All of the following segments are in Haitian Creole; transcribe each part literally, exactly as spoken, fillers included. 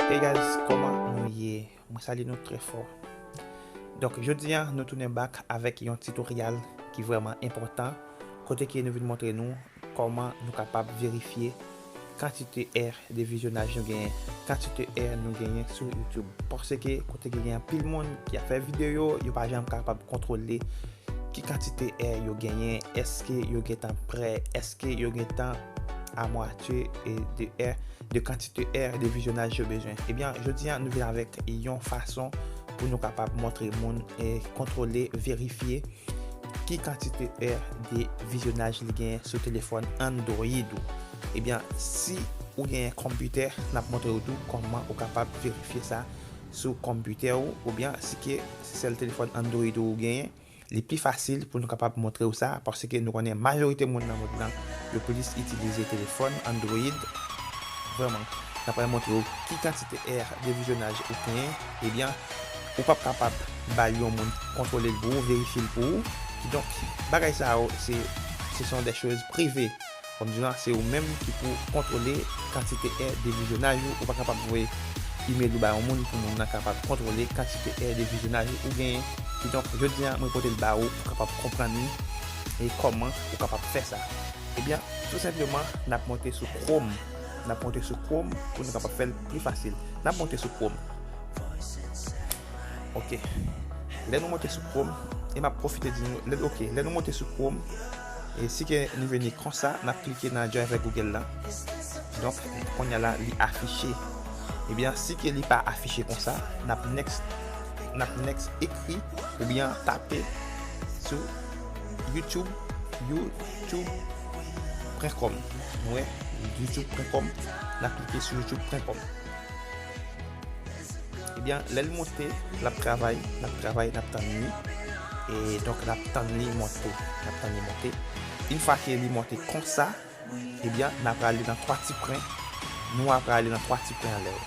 Hey guys, kòman nou ye? Mwen salye nou trè fò. Donk, jodi a, nou tounen back avèk yon tutorial ki vrèman enpòtan, kote ke nou vin montre nou kòman nou kapab verifye kantite è de vizyonaj nou genyen, kantite è nou genyen sou YouTube. Paske kote ke gen anpil moun ki ap fè videyo, yo pa janm kapab kontwole ki kantite è yo genyen, èske yo gentan prè, èske yo gentan a mwatye e de è, de kantite è de vizyonaj yo bezwen. Ebyen, jodi a, nou vin avèk yon fason pou nou kapab montre moun e kontwole, verifye ki kantite è de vizyonaj li genyen sou telefòn Android ou. Ebyen, si ou genyen konpitè, n ap montre w tou kòman ou kapab verifye sa sou konpitè ou, oubyen si ke se sèl telefòn Android ou genyen, li pi fasil pou nou kapab montre w sa, paske nou konnen majorite moun nan mond lan, yo plis itilize telefòn Android. Vrèman, n ap pral montre w ki kantite è de vizyonaj ou genyen. Ebyen, ou p ap kapab ba l yon moun kontwole l pou ou, verifye l pou ou. Kidonk, bagay sa yo, se, ce sont des choses privées. Kòm di w la, se ou menm ki pou kontwole kantite è de vizyonaj ou. Ou pa kapab voye email ou ba yon moun pou moun nan kapab kontwole kantite è de vizyonaj ou genyen. Kidonk, jodi a, mwen pote l ba ou pou kapab konprann li e kòman ou kapab fè sa. Ebyen, tou senpleman, n ap monte sou Chrome. N ap monte sou Chrome pou nou kapab fè l pi fasil. N ap monte sou Chrome. Ok. Lè nou monte sou Chrome, e m ap pwofite di nou, lè, ok, lè nou monte sou Chrome, e si ke nou vini konsa, n ap klike nan Drive Google la. Donk, kounye a la, li afiche. Ebyen, si ke li pa afiche konsa, n ap next, n ap next ekri oubyen tape sou YouTube, youtube pwen kòm. Nou wè, youtube pwen kòm, n ap klike sou youtube pwen kòm. Ebyen, lè l monte, l ap travay, l ap travay, n ap tann li. E donk, n ap tann li monte, n ap tann li monte. Yon fwa ke li monte konsa, ebyen, n ap prale nan twa ti pwen. Nou ap prale nan twa ti pwen anlè yo.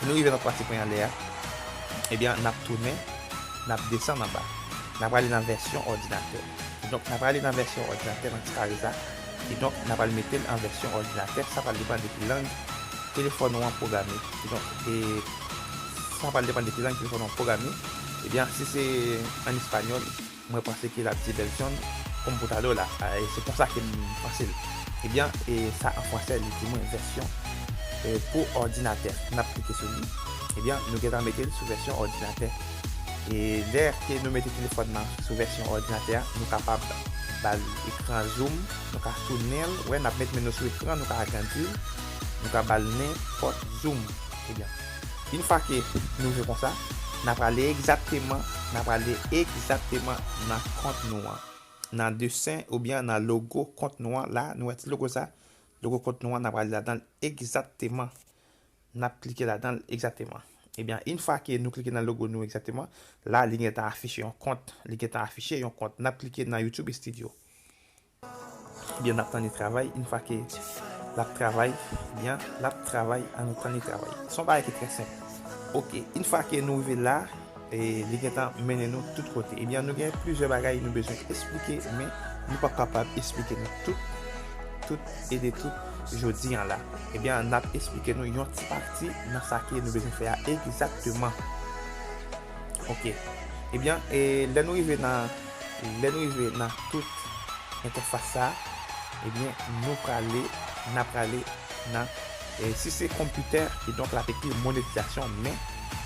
Nou rive nan twa ti pwen anlè a, ebyen, n ap tounen, n ap desann anba. N ap prale nan vèsyon òdinatè. Donk, n ap prale nan vèsyon òdinatè nan ti kare sa. E donk, n ap al mete l an vèsyon òdinatè. Sa pral depann de ki lang telefòn ou an pwograme. Kidonk, e sa pral depann de ki lang telefòn ou an pwograme. Ebyen, si se an espanyòl, mwen panse ke l ap di versión computadora. A, e se konsa ke m panse l. Ebyen, e sa an fransè, li di mwen vèsyon, e, pou òdinatè. N ap klike sou li. Ebyen, nou gentan mete l sou vèsyon òdinatè. E lè ke nou mete telefòn nan sou vèsyon òdinatè a, nou kapab ba l ekran zoom, nou ka tounen l, wè, n ap met men nou sou ekran, nou ka agrandi l, nou ka ba l nenpòt zoom. Ebyen, yon fwa ke nou rive konsa, n ap prale egzakteman, n ap prale egzakteman nan kont nou an, nan desen oubyen nan logo kont nou an la, nou wè ti logo sa, logo kont nou an, n ap prale ladan l egzakteman. N ap klike ladan l egzakteman. Ebyen, yon fwa ke nou klike nan logo nou egzakteman, la, li gentan afiche yon kont. Li gentan afiche yon kont. N ap klike nan YouTube Studio. Ebyen, n ap tann li travay. Yon fwa ke l ap travay, ebyen, l ap travay, ann tann li travay. Se yon bagay ki trè senp. Ok, yon fwa ke nou rive la, e li gentan mennen nou tout kote. Ebyen, nou gen plizyè bagay nou bezwen esplike, men nou p ap kapab esplike nou tout, tout e de tout jodi an la. Ebyen, n ap esplike nou yon ti pati nan sa ke nou bezwen fè a egzakteman. Ok. Ebyen, e lè nou rive nan, lè nou rive nan tout entèfas sa, ebyen, nou prale, n ap prale nan, e si se konpitè, e donk l ap ekri monetizasyon, men,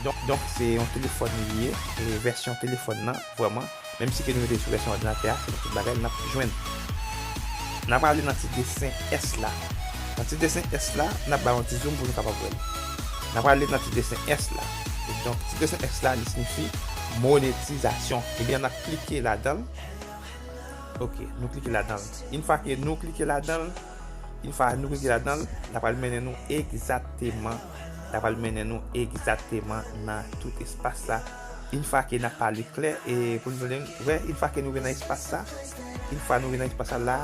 donk, donk se yon telefòn li ye, e vèsyon telefòn nan, vrèman, menm si ke nou rete sou vèsyon òdinatè a, se nan tout bagay n ap jwenn. N ap prale nan ti desen S la. Nan ti desen S la, n ap ba yon ti zoom pou nou kapab wè l. N ap prale nan ti desen S la. E donk, ti desen S la, li siyifi monetizasyon. Ebyen, n ap klike ladan l. Ok, nou klike ladan l. Yon fwa ke nou klike ladan l, yon fwa nou klike ladan l, l ap pral mennen nou egzakteman, l ap pral mennen nou egzakteman nan tout espas sa. Yon fwa ke n ap pale klè, e pou nou vle wè, yon fwa ke nou rive nan espas sa, yon fwa nou rive nan espas sa la,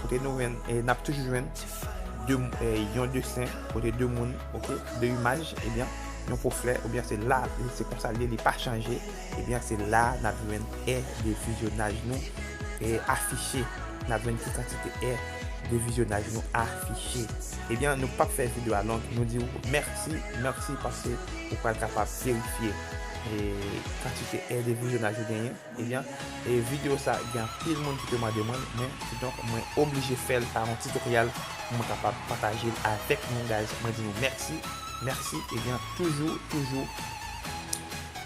kote nou jwenn, e n ap toujou jwenn de, e, yon desen, kote de moun, ok, de imaj, ebyen, yon pwoflè, oubyen se la, se konsa l ye, li pa chanje, ebyen, se la n ap jwenn è de vizyonaj nou, e afiche, n ap jwenn ki kantite è de vizyonaj nou afiche. Ebyen, nou p ap fè videyo a long, nou di w mèsi, mèsi paske ou pral kapab verifye e kantite è de vizyonaj ou genyen. Ebyen, e videyo sa gen anpil moun ki te mande mwen, men kidonk mwen oblije fè l pa yon titoryal pou mwen kapab pataje l avèk nou, guys. Mwen di nou mèsi, mèsi. Ebyen, toujou, toujou,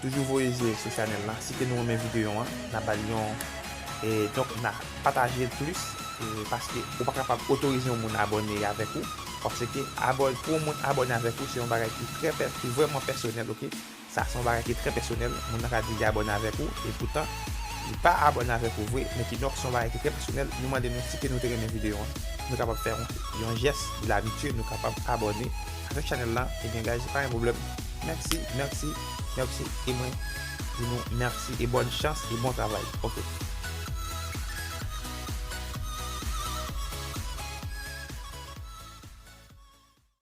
toujou voye zye sou chanèl la. Si ke nou renmen videyo an, n a ba l yon, e donk n a pataje l plis, e paske ou pa kapab otorize yon moun abòne avèk ou, paske abòne, pou yon moun abòne avèk ou, se yon bagay ki trè pè-, ki vrèman pèsonèl, oke? Sa se yon bagay ki trè pèsonèl. Moun nan ka di li abòne avèk ou, e poutan, li pa abòne avèk ou vre, men kidonk se yon bagay ki trè pèsonèl. Nou mande nou si ke nou te renmen videyo an, nou kapab fè yon, yon jès de lamitye, nou kapab abòne avèk chanèl la. Ebyen, guys, se pa yon pwoblèm. Mèsi, mèsi, mèsi, e mwen di nou mèsi, e bòn chans, e bon travay. Oke.